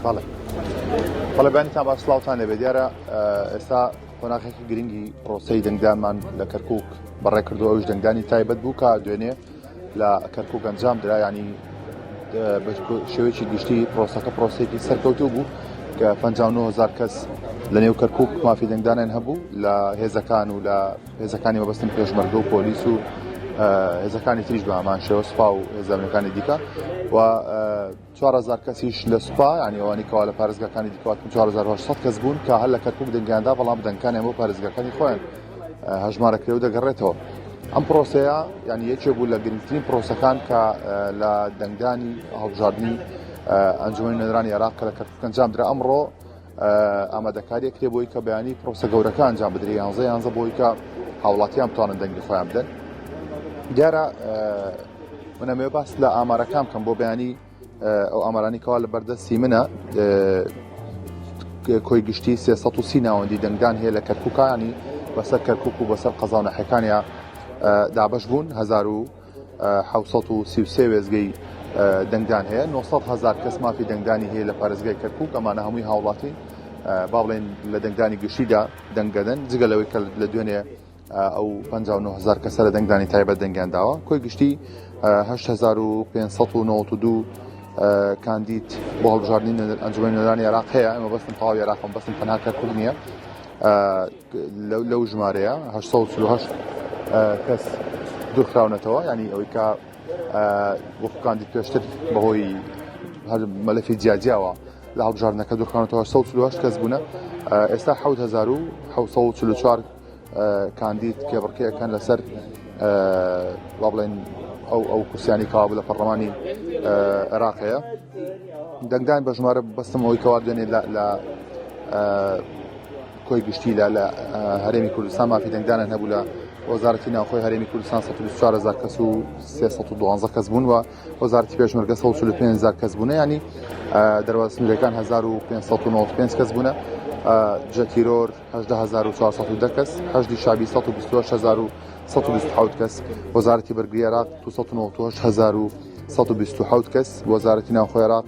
بەڵێ بەڵێ بەیانیتان باش سڵاوتان لێبێ دیارە ئێستا قۆناغێکی گرنگی پرۆسەی دەنگدانمان لە کەرکک بەڕێکردو ئەوش دەنگدانی تایبەت بوو کە دوێنێ لە کەرکک ئەنجام درا ینی بە شێوەیەکی گشتی پرۆسەکە پرۆسێکی سەرکەوتوو بوو کە 59هزار کەس لە نێو کەرکک مافی دەنگدانیان هەبوو لە هێزەکان و لە هێزەکانی مەبەستم پێشمەرگە و پۆلیس و هێزەکانی تریش بە هەمان شێوە سوپا و هێزەکانی دیکە و 4000 کەسیش لە سوپا یعنی ئەوانی کەوا لە پارێزگاکانی دیکەواتن 4800 کەس بوون کە هەر لە کەرکک دەنگیاندا بەڵام دەنگکانیان بۆ پارێزگاکانی خۆیان هەژمارە کرێ و دەگەڕێتەوە ئەم پرۆسەیە یعنی یەکێ بوو لە گرنگترین پرۆسەکان کە لە دەنگدانی هەڵبژاردننی ئەنجومەنی نوێنەرانی عێراق کە لە کەرکک ئەنجام درا ئەمڕۆ ئامادەکاری ئەکرێ بۆی کە بەیانی پرۆسە گەورەکە ئەنجام بدرێ یانزە یانزە بۆی کە هاوڵاتیان بتوانن دەنگی خۆیان بدەن دیارە من ئەمەوێ باس لە ئامارەکان بکەم بۆ بەیانی ئەو ئامارانی کەوا لە بەردەستی منە کۆی گشتی 330 ناوەندی دەنگدان هەیە لە کەرکوکانی بەسەر کەرکک و بەسەر قەزا و نەحەکانیا دابش بوون 1733 وێزگەی دەنگدان هەیە 900 هزار کەس مافی دەنگدانی هەیە لە پارێزگای کەرکک ئەمانە هەمووی هاوڵاتی با بڵێن لە دەنگدانی گشتیدا دەنگەدەن جگە لەوەی کە لە دوێنێ ئەو 59 هزار کەسە لە دەنگدانی تایبەت دەنگیان داوە کۆی گشتی 8592 کاندید بۆ هەڵبژاردنی ئەنجومەنی نوێنەرانی عێراق هەیە ئەمە بەستم تەواوی عێراقم بەستم تەنها کەرکوک نییە لەو ژمارەیە 848 کەس دوورخراونەتەوە ینی ئەوەی کە وەکو کاندید پێشتر بەهۆی هەر مەلەفی جیاجیاوە لە هەڵبژاردنەکە دوورخراونەتەوە 148 کەس بوونە ئێستا 1944 کاندید کێبڕکێەکەن لەسەر وا بڵێن ئەو ئەو کورسیانی کەوا لە پەرلەمانی عێراق هەیە دەنگدان بە ژمارە بەستم ئەوەی کەوا دوێنێ لە کۆی گشتی لە لە هەرێمی کوردستان مافی دەنگدانیان هەبوو لە وەزارەتی ناوخۆی هەرێمی کوردستان 124 کەس و 312 کەس بوون و وەزارەتی پێشمەرگە 145 کەس بوون ینی دەروازە سنوورەکان 1595 کەس بوونە دژە تیرۆر 18410 کەس حەشدی شابی 128127 کەس وەزارەتی بەرگری عێراق 298127 کەس وەزارەتی ناوخۆی عێراق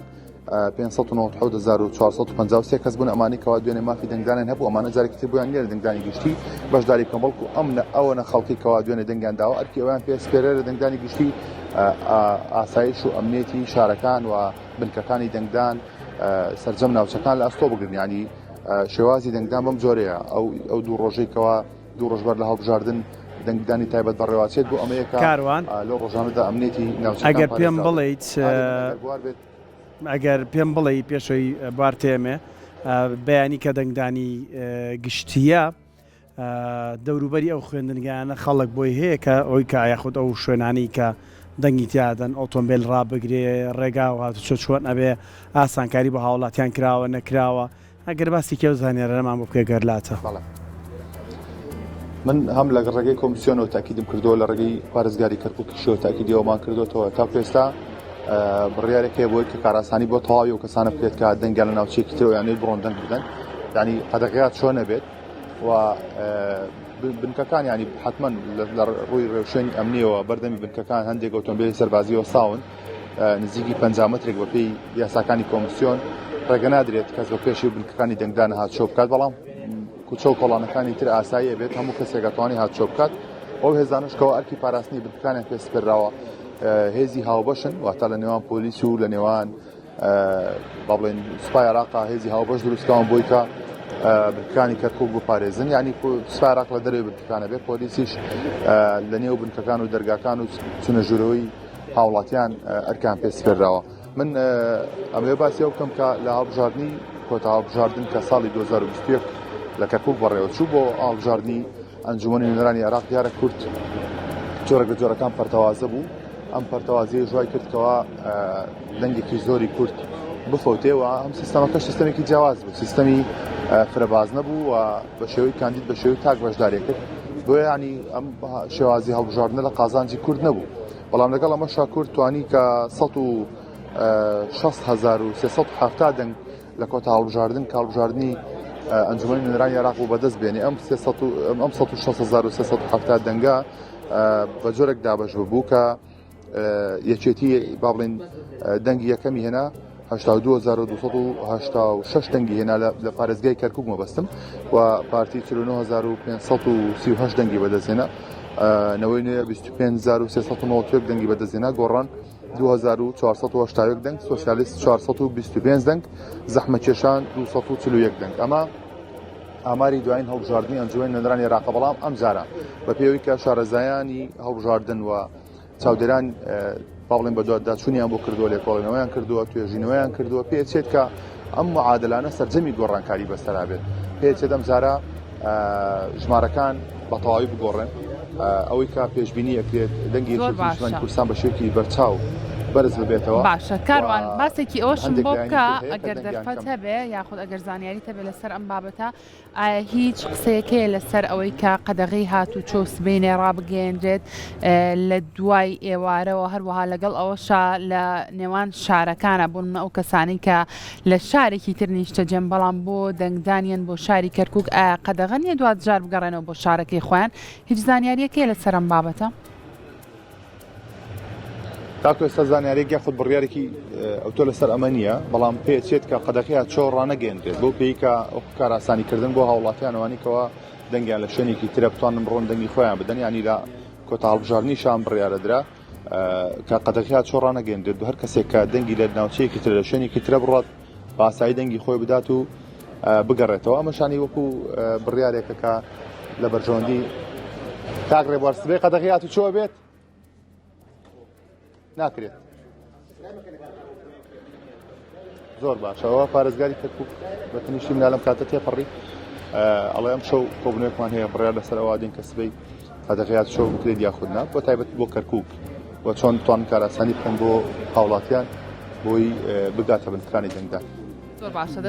597453 کەس بوون ئەمانی کەوا دوێنێ مافی دەنگدانیان هەبوو ئەمانە جارێکی تر بۆیان نییە لە دەنگدانی گشتی بەشداری بکەن بەڵکو ئەم نە ئەوەنە خەڵکی کەوا دوێنێ دەنگیان داوە ئەرکی ئەویان پێ سپێرە لە دەنگدانی گشتی ئاسایش و ئەمنیەتی شارەکان و بنکەکانی دەنگدان سەرجەم ناوچەکان لە ئەستۆ بگرن ینی شێوازی دەنگدان بەم جۆرەیە ئەو ئەو دوو ڕۆژەی کەوا دوو ڕۆژ بەر لە هەڵبژاردن دەنگدانی تایبەت بەڕێواچێت بۆ ئەمەیە کە کاروان لەو ڕۆژانەدا ئەمنیەتی ناوچەکان ئەگەر پێم پارێزراو بێت. بڵێیت ئەگەر بوار بێت. ئەگەر پێم بڵێی پێشەوەی بوار تێمێ بەیانی کە دەنگدانی گشتییە دەوروبەری ئەو خوێندنگایانە خەڵک بۆی هەیە کە ئەوی کە یاخود ئەو شوێنانەی کە دەنگی تیادەن ئۆتۆمبیل ڕابگرێ ڕێگا و هاتوچۆ چۆن ئەبێ ئاسانکاری بۆ هاوڵاتیان کراوە نەکراوە ئەگەر باسێکی ئەو زانیارانەمان بۆ بکەی گەر لاتە. بەڵێ من هەم لە ڕێگەی کۆمسیۆنەوە تاکیدم کردەوە لە ڕێگەی پارێزگاری کەرکوکیشەوە تاکیدی ئەومان کردوەوە تاکو ئێستا بڕیارێک هەیە بۆی کە کارئاسانی بۆ تەواوی ئەو کەسانە بکرێت کە دەنگیان لە ناوچەیەکی ترەوە یانەی بڕۆن دەنگ بدەن یعنی قەدەغەیات چۆن نەبێت و بنکەکان ینی حتمما لە ڕووی ڕێوشوێنی ئەمنیەوە بەردەمی بنکەکان هەندێک ئۆتۆمبیلی سەربازی وەستاون نزیکی 50 مترێک بەپێی یاساکانی کۆمسیۆن ڕێگە نادرێت کەس بە پێشی بنکەکانی دەنگدان هاتچۆ بکات بەڵام کوچە و کۆڵانەکانی تر ئاسایی بێت هەموو کەسێک ئەتوانی هاتچۆ بکات ئەو هێزانش کەەوە ئەرکی پاراستنی بنکەکانیان پێ سپێراوە هێزی هاوبەشن واتە لە نێوان پۆلیس و لە نێوان با بڵێن سوپای عێراقا هێزی هاوبەش دروستکراون بۆی کە بنکەکانی کەرکک بپارێزن یعنی سوپای عێراق لە دەرەوەی بنکەکانە بێت پۆلیسیش لە نێو بنکەکان و دەرگاکان و چونە ژوورەوەی هاوڵاتیان ئەرکان پێ سپێراوە من ئەمەوێ باسی ئەو بکەم کە لە هەڵبژاردنی کۆتا هەڵبژاردن کە ساڵی 2021 لە کەرکک بەڕێوە چوو بۆ هەڵبژاردنی ئەنجومەنی نوێنەرانی عێراق دیارە کورد جۆرێک لە جۆرەکان پەرتەوازە بوو ئەم پەرتەوازیە ژوای کرد کەوا دەنگێکی زۆری کورد بفەوتێ و ئەم سیستەمەکە سیستەمێکی جیاواز بوو سیستەمی فرەباز نەبوو و بە شێوەی کاندید بە شێوەی تاک بەشداری کرد بۆیە ینی ئەم شێوازی هەڵبژاردنە لە قازانجی کورد نەبوو بەڵام لەگەڵ ئەمەشا کورد توانی کە 160370 دەنگ لە کۆتا هەڵبژاردن کە هەڵبژاردنی ئەنجومەنی نوێنەرانی عێراق بوو بەدەست بێنێ ئەم 160370 دەنگە بە جۆرێک دابەش ببوو کە یەکێتی با بڵێن دەنگی یەکەمی هێنا. 82286 دەنگی هێنا لە پارێزگای کەرکک مەبەستم و پارتی 49538 دەنگی بەدەستهێنا نەوەی نوێ 25391 دەنگی بەدەستهێنا گۆڕان 2481 دەنگ سۆسیالیست 425 دەنگ زەحمەکێشان 241 دەنگ ئەمە ئاماری دوایین هەڵبژاردنی ئەنجومەنی نوێنەرانی عێراقە بەڵام ئەمجارە بە پێوەی کە شارەزایانی هەڵبژاردن و چاودێران با بڵێن بەدواداچوونیان بۆ کردووە لێکۆڵینەوەیان کردووە توێژینەوەیان کردووە پێچێت کە ئەم معادلانە سەرجەمی گۆڕانکاری بەسەرا بێت پێچێت ئەم جارە ژمارەکان بە تەواوی بگۆڕێن ئەوەی کە پێشبینی ئەکرێت دەنگی نیشتمانی کوردستان بە شێوەیەکی بەرچاو بەرز ببێتەوە باشە کاروان باسێکی ئەوەشم بۆ بکە ئەگەر دەرفەت هەبێ یاخود ئەگەر زانیاری هەبێ لەسەر ئەم بابەتە ئایا هیچ قسەیەک هەیە لەسەر ئەوەی کە قەدەغەی هاتوچۆ سبەینێ ڕابگەیەنرێت لە دوای ئێوارەوە هەروەها لەگەڵ ئەوەشا لە نێوان شارەکانە بۆ نمونە ئەو کەسانەی کە لە شارێکی تر نیشتەجێن بەڵام بۆ دەنگدانیان بۆ شاری کەرکک ئایا قەدەغە نییە دواجار بگەڕێنەوە بۆ شارەکەی خۆیان هیچ زانیاریەک هەیە لەسەر ئەم بابەتە؟ تاکو ئێستا زانیاریەک یاخود بڕیارێکی ئەوتۆ لەسەر ئەمە نییە بەڵام پێچێت کە قەدەخەی هاتوچۆ ڕانەگەیەنرێت بەو پێی کە وەکو کارئاسانی کردن بۆ هاوڵاتیان ئەوانەی کەوا دەنگیان لە شوێنێکی ترە بتوانن بڕۆن دەنگی خۆیان بدەن یانی لە کۆتا هەڵبژاردنی شام بڕیارە درا کە قەدەخەی هاتوچۆ ڕانەگەیەنرێت بۆ هەر کەسێک کە دەنگی لە ناوچەیەکی ترە لە شوێنێکی ترە بڕات بە ئاسایی دەنگی خۆی بدات و بگەڕێتەوە ئەمەشانی وەکو بڕیارێکە کە لە بەرژەوەندی کاک ڕێبوار سبەی قەدەغی هاتوچۆ بێت ناکرێت زۆر باشەوە پارێزگاری کەرکک بە تنیشتی منالم کاتە تێپەڕی ئەڵێ ئەم شەو کۆبنێکمان هەیە بڕیار لەسەر ئەوە دێن کە سبەی قەدەغەی هاتوچۆ بکرێت یاخود نا بۆ تایبەت بۆ کەرکک و چۆن بتوانن کارئاسانی بکەن بۆ هاوڵاتیان بۆی بگاتە بنکانی دەنگدان. زۆر باشە.